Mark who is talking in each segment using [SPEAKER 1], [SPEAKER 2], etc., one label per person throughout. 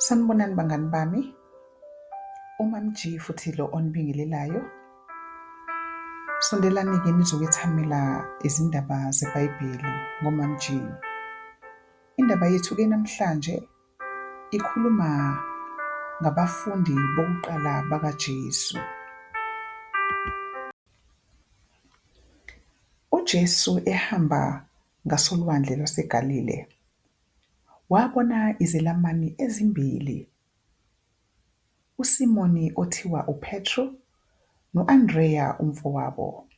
[SPEAKER 1] Sanibonani bangani bami, uMamG futhi lo onibingelelayo. Sondelani-ke nizokwethamela izindaba zeBhayibheli ngoMamG. Indaba yethu-ke namhlanje ikhuluma ngabafundi bokuqala bakaJesu. UJesu ehamba ngasolwandle lwaseGalile, wabona izelamani ezimbili, uSimoni othiwa uPetru no-Andreya umfowabo.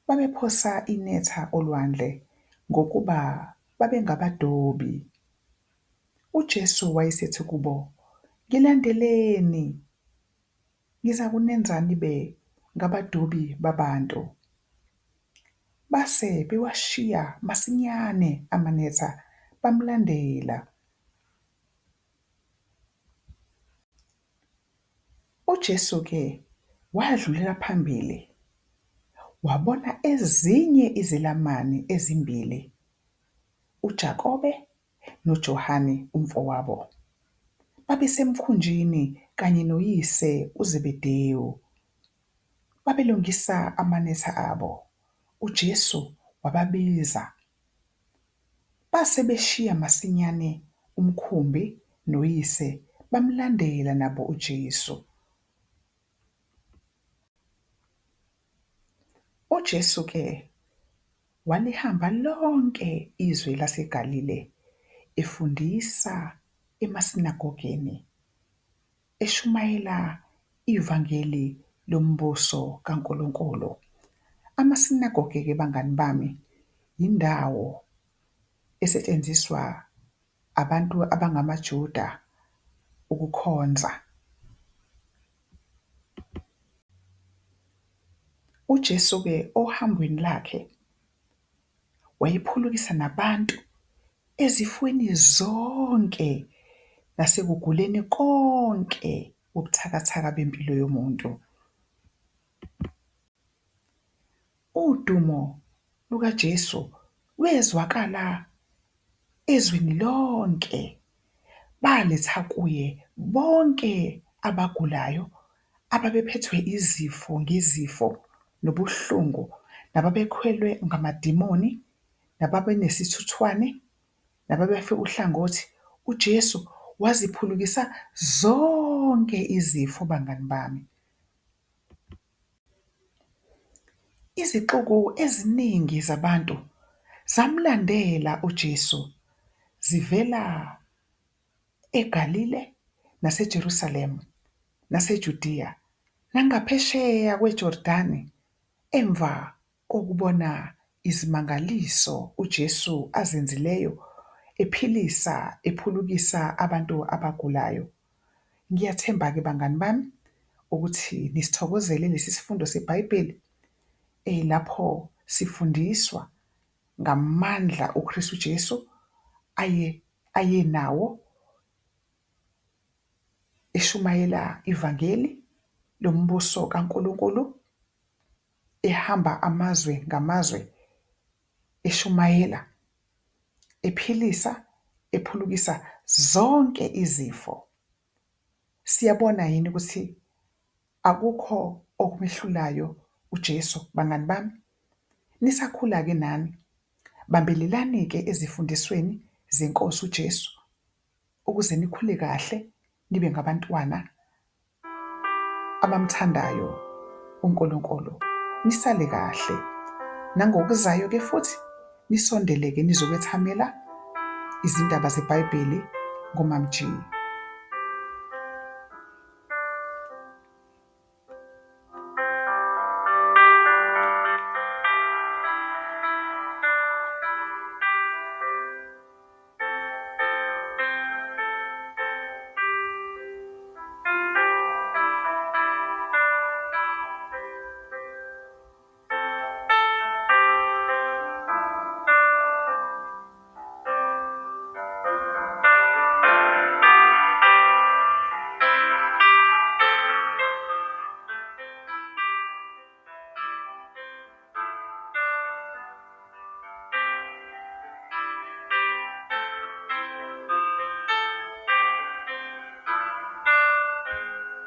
[SPEAKER 1] Babephosa inetha olwandle ngokuba babengabadobi. UJesu wayesethi kubo, Ngilandeleni, ngizakunenza nibe ngabadobi babantu. Base bewashiya masinyane amanetha bamlandela. UJesu-ke wadlulela phambili, wabona ezinye izelamani ezimbili, uJakobe noJohane umfowabo, babesemkhunjini kanye noyise uZebedewu, babelungisa amanetha abo. UJesu wababiza. Base beshiya masinyane umkhumbi noyise bamlandela nabo uJesu. UJesu-ke walihamba lonke izwe laseGalile, efundisa emasinagogeni, eshumayela ivangeli lombuso kaNkulunkulu. Amasinagoge-ke bangani bami, indawo esetshenziswa abantu abangamaJuda ukukhonza. UJesu-ke ohambweni lakhe wayephulukisa nabantu ezifweni zonke nasekuguleni konke ubuthakathaka bempilo yomuntu. Udumo lukaJesu lwezwakala ezweni lonke, baletha kuye bonke abagulayo ababephethwe izifo ngezifo nobuhlungu, nababekhwelwe ngamadimoni, nababenesithuthwane, nababefe uhlangothi. UJesu waziphulukisa zonke izifo bangani bami. Izixuku eziningi zabantu zamlandela uJesu zivela eGalile naseJerusalema naseJudiya nangaphesheya kweJordani emva kokubona izimangaliso uJesu azenzileyo ephilisa ephulukisa abantu abagulayo. Ngiyathemba-ke bangani bami ukuthi nisithokozele lesi sifundo seBhayibheli lapho sifundiswa ngamandla uKristu Jesu aye ayenawo eshumayela ivangeli lombuso kaNkulunkulu, ehamba amazwe ngamazwe eshumayela, ephilisa, ephulukisa zonke izifo. Siyabona yini ukuthi akukho okumehlulayo uJesu bangani bami? Nisakhula-ke nani, bambelelani-ke ezifundisweni zenkosi uJesu ukuze nikhule kahle nibe ngabantwana abamthandayo uNkulunkulu. Nisale kahle nangokuzayo-ke futhi nisondele-ke nizokwethamela izindaba zeBhayibheli ngoMam G.